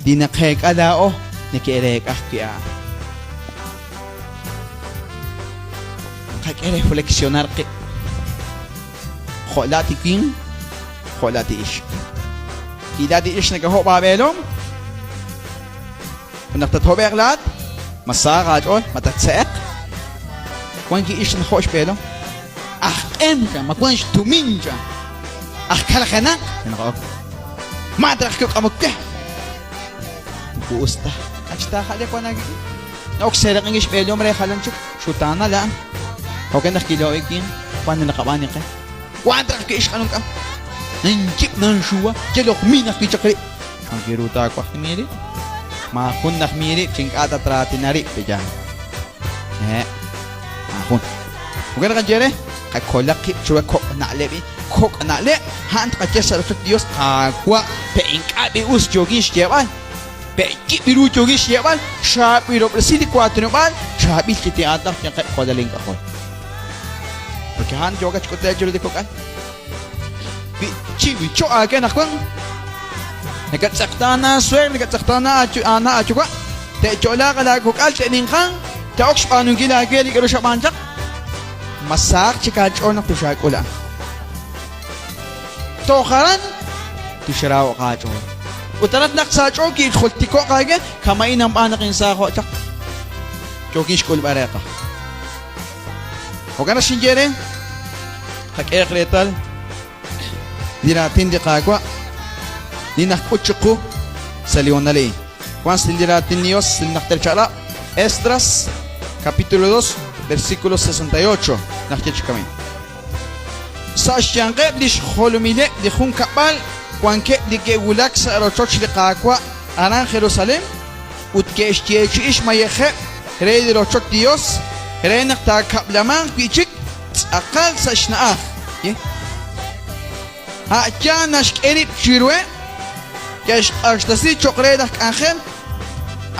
Li naqeek'a laa'o neke'reek'a ajwi' a'an. Qak'e reflexionar qib' jo' laa'at li winq, jo' laa'at li ixq. Wi laa'at li ixq nakahob' aab'eelom, ut naq tathob'e'q laa'at, ma sahaq aach'ool, ma tatse'eq? Wank li ixq najo' xb'eelom. Aj q'em cha, ma wank xtumin cha. Aj kalajenaq, naqa'ok. Ma traj kuk'amok we. Moko us ta. K'a' taaja'le wank aawik'in? Na'ok xseeraq'inkil xb'eelom re jalan chik, xutaanal a'an. Jo'kan naq kilo'ik winq, wank li naqab'aan qe. Wank traj wi' ixq anunk'a. Ninchib' nanxuwa, yal ojmin ajwi' chaq rib'. Chank ru taawaj li rib'? Maajun naj mi rib' chi ink'a' tatraatina rib', pe'yaal? Ee, maajun. Jo'kan naq anye re, qakolaq qib' chiru kok' na'leb' kok' na'leb', a'an tqaye sa' rochoch Dios, Qaawa', pe' ink'a' b'i us yookin xyeeb'al, pe' yib' ru yookin xyeeb'al, chaab'ilob'resi li waatinob'aal, chaab'il chi tin'aatinaq xyanqeb' walal ink'ajol. Porque a'an yookat xk'utb'al chiru li kok'al. Wi chiwicho aawe anaqwan, nakatz'eqtaana aasuegr, nakatz'eqtaana aana' aayuwa', te'yo'laaq laakok'al, te'ninqanq, te'ok xb'aanunkil aawe li k'aru xab'aan chaq, ma sahaq chik aach'ool naq toxaak'ul a'an. Toj aran tixraho'q aach'ool. Ut aran naq sa aach'ool ki'jultiko'q aawe, kama'in anb'aan naq insaajo' chaq. Yookin xk'ulb'al reeqaj. Jo'kan naq xinye eere, qak'ehaq reetal li raatin li Qaawa' li naxk'ut chiqu sa' li hoonal a'in. Wank sa' li raatin li Dios sa' li Najter Chaq'rab', Esdras, capítulo 2, versículo 68, naxye chi kama'in. Sa' xyanqeb' li xjolomileb' li junkab'al wankeb' li ke'wulak sa' rochoch li Qaawa' aran Jerusalén ut ke'xyeechi'i xmayejeb' re li rochoch li Yos re naq taakab'lamanq wi' chik tz'aqal sa' xna'aj. Ye. A' yaal naxk'e rib' chiruheb', ke'xq'axtesi cho'q re laj k'anjel,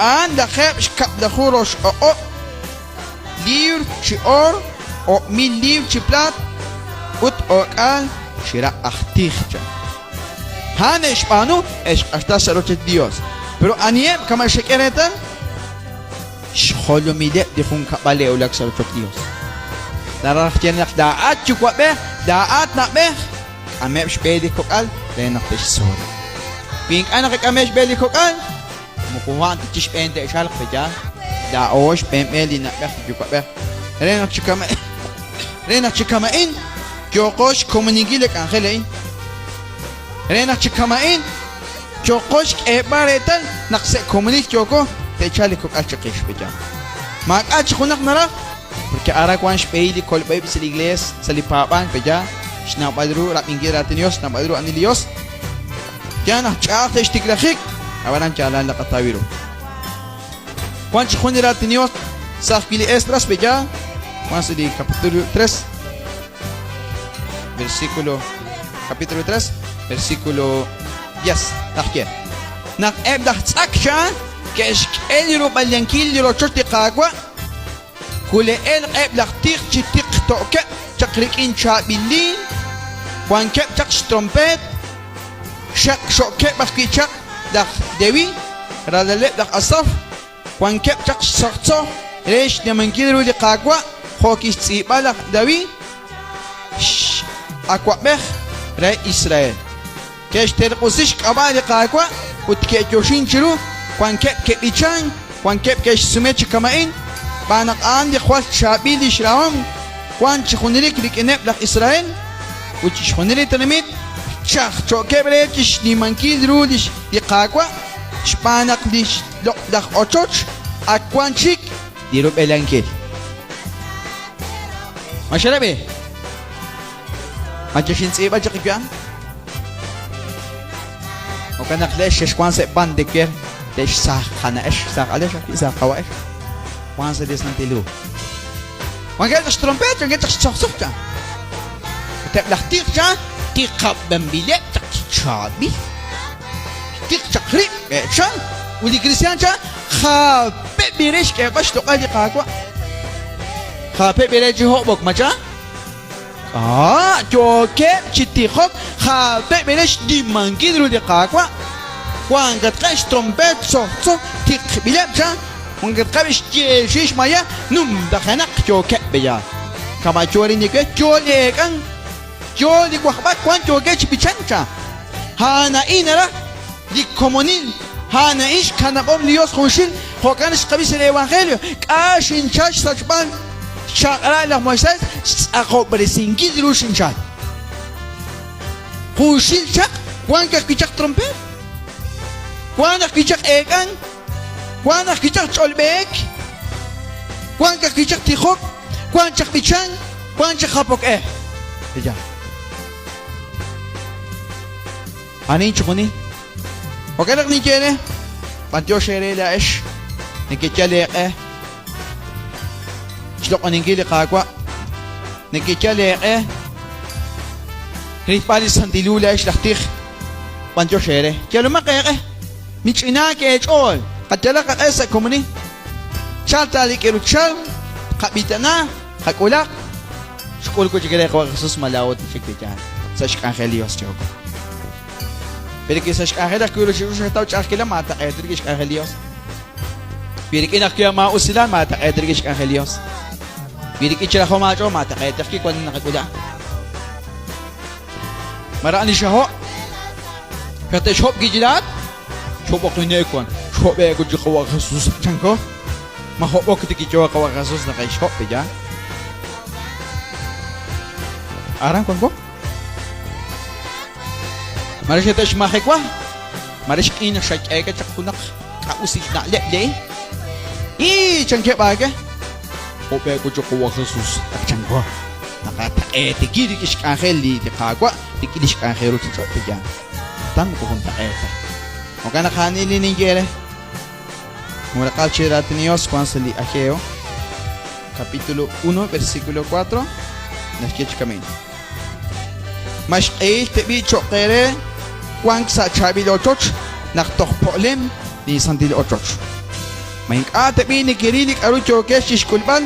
a'an 760 liibr chi oor, 1000 liibr chi plaat ut o'k'aal chi raq' aj tij, chan. A'an e'xb'aanu, e'xq'axtas sa' rochoch li Yos. Pero aniheb' kama' xek'e reetal? Xjolomileb' li junkab'al e'wulak sa' rochoch li Yos. Naraj xye naq laa'at yuwa'b'ej, laa'at na'b'ej, k'ameb' xb'e li kok'al re naq te'xtzol. Wi ink'a' naqak'ameb' xb'e li kok'al, moko a'an ta chi xb'een te'chalq, pe'yaal? Laa'o xb'een b'e li na'b'ej li yuwa'b'ej. Re naq chi kama' re naq chi kama'in yooqo xkomuninkil li k'anjel a'in. Re naq chi kama'in yooqo xk'eeb'al reetal naq sa' komonil yooko te'chalq li kok'al chiqix, pe'yaal? Maak'a' chi junaq naraj, porque aran wank xb'ehil li kolb'a-ib' sa' li iglees, sa' li paab'ank, pe'yaal? Xnawb'al ru rab'inkil raatin Dios, xnawb'al ru ani li Dios. Yaal naq ch'a'aj sa' xtiklajik, ab'anan yaalal naqataw ru. Wank chi jun li raatin Dios sa' ajwi' li Esdras, pe'yaal? Wank sa' li capítulo 3, versículo capítulo 3, versículo 10, naxye. Naq eb' laj tz'ak cha ke'xk'e li rub'alankil li rochoch li Qaawa', Kule'elq eb' laj tij chi tiqto'keb' chaq rik'in chaab'il liin, wankeb' chaq xtrompeet, xaqxo'keb' ajwi' chaq laj Leví, ralaleb' laj Asaf, wankeb' chaq xtzojtzoj re xnimankil ru li Qaawa' jo' kixtz'iib'a laj David, x'awab'ej re Israel. Ke'xterq'usi xk'ab'a' li Qaawa' ut ke'yoxink chiru, wankeb' ke'b'ichank, wankeb' ke'xsume chi kama'in, xb'aan naq a'an li jwal chaab'il li xrahom wank chi junelik rik'ineb' laj Israel, ut chixjunil li tenamit chajcho'keb' re chi xnimankil ru li Qaawa' xb'aan naq li xloq'laj ochoch ak wank chik li rub'elankil. Ma xerab'i? Ma xexintz'iib'a chaq yu'am? Jo'kan naq le'x xexwank sa' b'an de ker, le'x saaj qana'ex, saaj alex ajwi', saaj qawa'ex. Wank sa' li Santil Hu. Wankeb' chaq xtrompeet, wankeb' chaq xtzojtzoj cha. Ut eb' laj tij cha, tiqab'anb'ileb' chaq chi chaab'il. Xtiq chaq rib' e'chan, ut li kristiaan cha, jape' b'ire xk'eeb'al xloq'al li Qaawa'. Jape' b'ire chi hob'ok ma cha? Ah, yookeb' chi tijok, jape' b'ire xnimankil ru li Qaawa'. Wankatqeb' xtrompeet tzojtzoj tiqb'ileb' cha, wankatqeb' xyeexi xmaya numtajenaq yookeb' b'eya. Kama' yo arin li we, yo li eek'an, yo li wajb'ak wank yookeb' chi b'ichank cha. A'an a'in naraj li komonil, a'an a'in xkanab'om li Yos junxil, jo'kan xqab'i sa' li evangelio, k'a' xinchal xsachb'al xchaq'rab' laj Moisés, xtz'aqob'resinkil ru xinchal. Junxil chaq wank ajwi' chaq trompeet, wank ajwi' chaq eek'ank, wank ajwi' chaq ch'olb'ehek, wank ajwi' chaq tijok, wank chaq b'ichank, wank chaq japok e. Ella. Ani chujuni. Jo'kan naq ninye eere, b'antiox eere laa'ex nekeyal eeq'e xloq'oninkil li Qaawa', nekeyal eeq'e rilb'al li Santil Hu laa'ex laj tij, b'antiox eere. Yalomaq eeq'e, mich'inaak eech'ool, qayalaq qaq'e sa' komonil. Chal ta li k'iru chal, qab'itana, qak'ulaq, xk'ul wi' chik re Qawa' Jesus ma laa'o ta chik li yaal sa' xk'anjel li Dios yooko. Pero ki sa' xk'anjel ajwi' ruuchich'och' xataw ch'a'ajkilal maataq'eet rik'in xk'anjel li Dios. Wi rik'in ajwi' maa'usilal maataq'eet rik'in xk'anjel li Dios. Wi rik'in chirajom aach'ool maataq'eet ajwi' wan naqak'ula. Mara ani xaho' xate'xhob' kijilaat xhob'oqine wan xhob'e ku chi Qawa' Jesus chanko ma hob'ok ti kiyo Qawa' Jesus naq xhob' ya. Aran wanko. Mare xate'xmajewa mare xk'in xak'eeka chaq junaq k'a'usil na'leb' le i chankeb' aake hob'e ku chi Qawa' Jesus ak chanko naqataq'eetiki rik'in xk'anjel li Qaawa' rik'in li xk'anjel ruuchich'och' ya. Tan moko juntaq'eet ta. Jo'kan naq a'an li ninye eere. Jun raqal che raatin Dios wank sa' li Ageo, capítulo 1, versículo 4, naxye chi kama'in. Ma xq'ehil teb'i cho'q eere wank sa' chaab'il ochoch naq toj po'lem li santil ochoch? Ma ink'a' teb'i nekeril li k'aru yookex chi xk'ulb'al,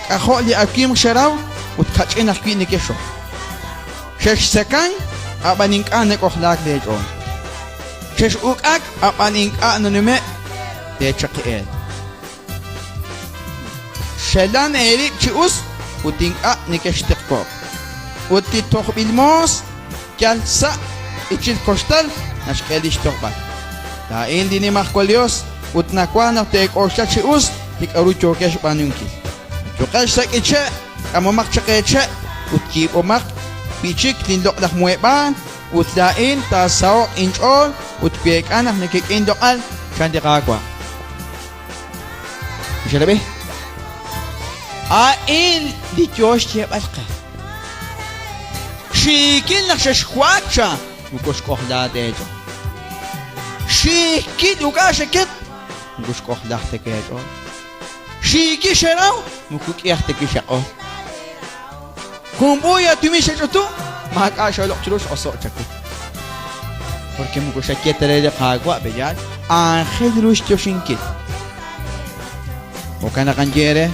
k'ajo' li awimq xeraw ut kach'in ajwi' nekexxok? Xextzekank, ab'an ink'a' nak'ojlaak leech'ool. Xex'uk'ak, ab'an ink'a' nanume'k leechaqi'eel. Xelan eerib' chi us ut ink'a' nekextiqwo'k. Ut li tojb'il moos yal sa' ichil koxtal naxk'e li xtojb'al. Laa'in li Nimajwal Yos ut nawaj naq teek'oxla chi us li k'aru yookex xb'aanunkil. Yuqex sa' k'iche', k'amomaq chaq eeche' ut yiib'omaq wi' chik linloq'laj muheb'aal, ut laa'in taasaho'q inch'ool ut week'a naq nekek'e inloq'al, chan li Qaawa'. Mixalab'i. A'in li yo xyeeb'al qe. Xiikil naq xexwaak cha, moko xk'ojlaak eech'ool. Xiikil uk'a xeket, moko xk'ojlaak ta eech'ool. Xiikil xeraw, moko k'i aj ta kixaq'ol. Jun b'uuy atumin xach'utu, maak'a' xoloq' chiru x'oso' chawu. Porque moko xaye ta re li Qaawa' b'eyaal, aajel ru xyoxinkil. Jo'kan naq anye eere,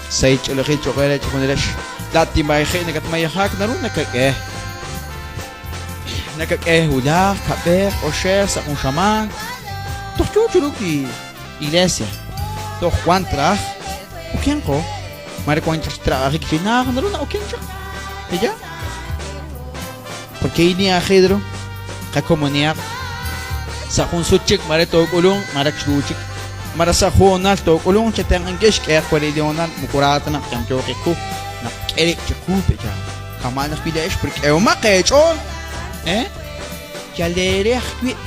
sahil ch'oolejil cho'q eere chejunilex. Laa'at tinmayejek nakatmayejak naru nakak'e. Nakak'e wulaj, kab'ej, oxej, sa' jun xamaan. Toj yoo chiru li Iglesia, toj wan traj okenqo, mare wan chaq xtrab'ajik chi naj naru na'oken chaq. Ella? Porque ini aajel ru qakomonihaq sa' jun sut chik mare took'ulunq mare xru chik mare sa' hoonal took'ulunq chetenq'ankil xk'ehaq wari li hoonal moko ra ta naq yamyooq qu naq k'e rib' chiqu pe'yaal kama'an ajwi' laa'ex pero k'ehomaq eech'ool eh yal eere ajwi'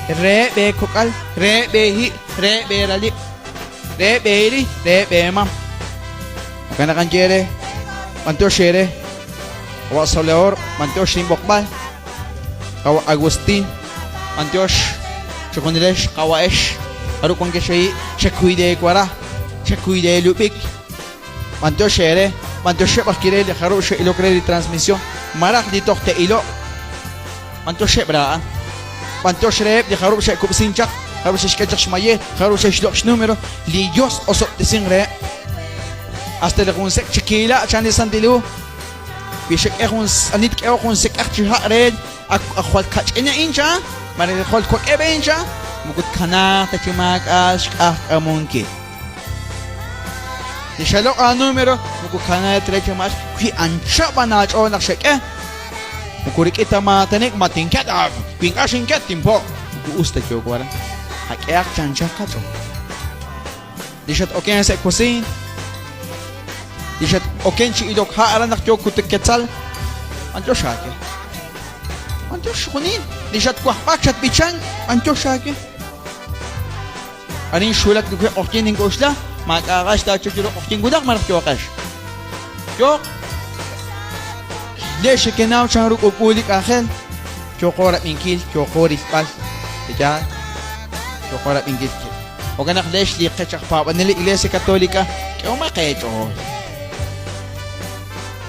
Reheb' eekok'al, reheb' eehi', reheb' eeralib', reheb' eeri, reheb' eemam. Jo'kan naq anye eere, b'antiox eere, qawa' Salvador, b'antiox linb'oqb'al, qawa' Agustín, b'antiox chejunilex qawa'ex, k'aru wankex eehi', chekuy leewara, chekuy leelub'ik, b'antiox eere, b'antioxeb' ajwi' re li jarub' xe'ilok re li transmisión, malaj li toj te'iloq. B'antioxeb' re a'an. B'antiox reheb' li jarub' xe'kub'sink chaq, jarub' xe'xk'e chaq xmayej, jarub' xe'xloq' xnúmero, li Yos osob'tesink reheb'. Hasta li jun sek' chi kiila' chan li Santil Hu, wi xek'e jun ani tk'ehoq jun sek'aq chi ha' re Ak jwal kach'in a'in chan, malaj jwal kok'eb' a'in chan, moko tkanaaq ta chi maak'a' xq'ajk'amunkil. Li xaloq' aanumero moko kanaaq ta re chi maak'a' wi ancha b'an aach'ool naq xak'e, moko rik'in ta maatanik ma tinket, wi ink'a' xinket tinpo', moko us ta yooko aran. Qak'ehaq chi anchal qach'ool. Li xat-oken sa' kosiin, li xat-oken chi ilok ha' aran naq yook kutuk ketzal, b'antiox aawe. B'antiox junin, li xatwajb'ak, xatb'ichank, b'antiox aawe. Arin xwulak li q'oqyink nink'oxla, maak'a'aqax taachup chiru q'oqyink wulaj malaj yooqex. Yooq. Le xekenaw chanru k'ub'k'u li k'anjel, yooqo rab'inkil, yooqo rilb'al. Yaal, yooqo rab'inkil. Jo'kan naq leex li qech aj paab'anel li Iglesia Católica, k'ehomaq eech'ool.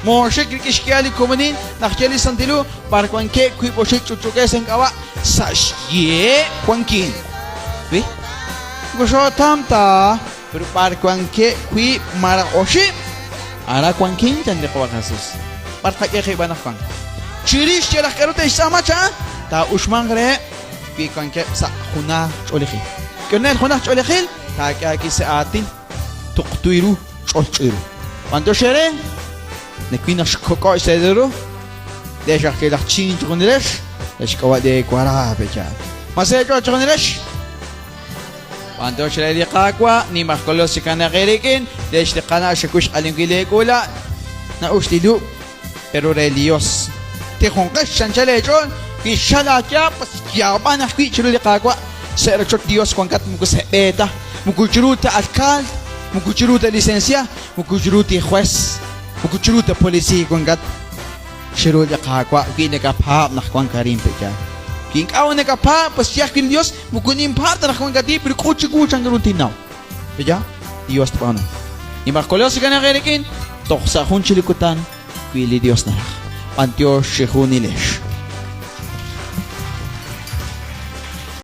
Mooxik rik'in xk'ihal li komonil naq ye li Santil Hu b'ar wankeb' 5 ch'utch'uukeb' sa' ink'ab'a' sa' xye wankin. Wi moko xootam ta, pero b'ar wankeb' 5 malaj 5, ara wankin, chan li Qawa' Jesus. B'ar tqak'e qib' anaqwan? Chirix yalaq k'aru te'xtz'aama chan, taa'uxmanq reheb' wi wankeb' sa' junaj ch'oolejil. K'onel junaj ch'oolejil, taak'e aawib' sa' aatin tuqtu ru, ch'olch'o ru. B'antiox eere, nawil naq xkok'o' xse'el ru, leex aj laj chiin chijunilex, sa' xk'ab'a' lee wara pe'yaal. Ma sa eech'ool chijunilex? B'antiox re li Qaawa', nim aj Kolol chikanaq eerik'in, leex li qana' xakuy xq'alinkil leek'uula', na'ux li lub', pero re li Dios. Tijonqex chi anchal eech'ool, wi xal aayaab', pues yaab'an ajwi' chiru li Qaawa'. Sa' rochoch Dios wankat moko sa' b'e ta, moko chiru ta alkaald, moko chiru ta licencia, moko chiru ta juez, moko chiru ta policiiy wankat. Chiru li Qaawa' wi nakapaab' naq wank arin pe'yaal. Wi ink'a' nakapaab', pues ye ajwi' li Dios, moko ninpaab' ta naq wankat pero k'ut chiwu chanru ru tinnaw. Pe'yaal? Dios tb'aanu. Nimaq Kolol chikanaq eerik'in toj sa' jun chik li kutan wi li Dios naraj. B'antiox chejunilex.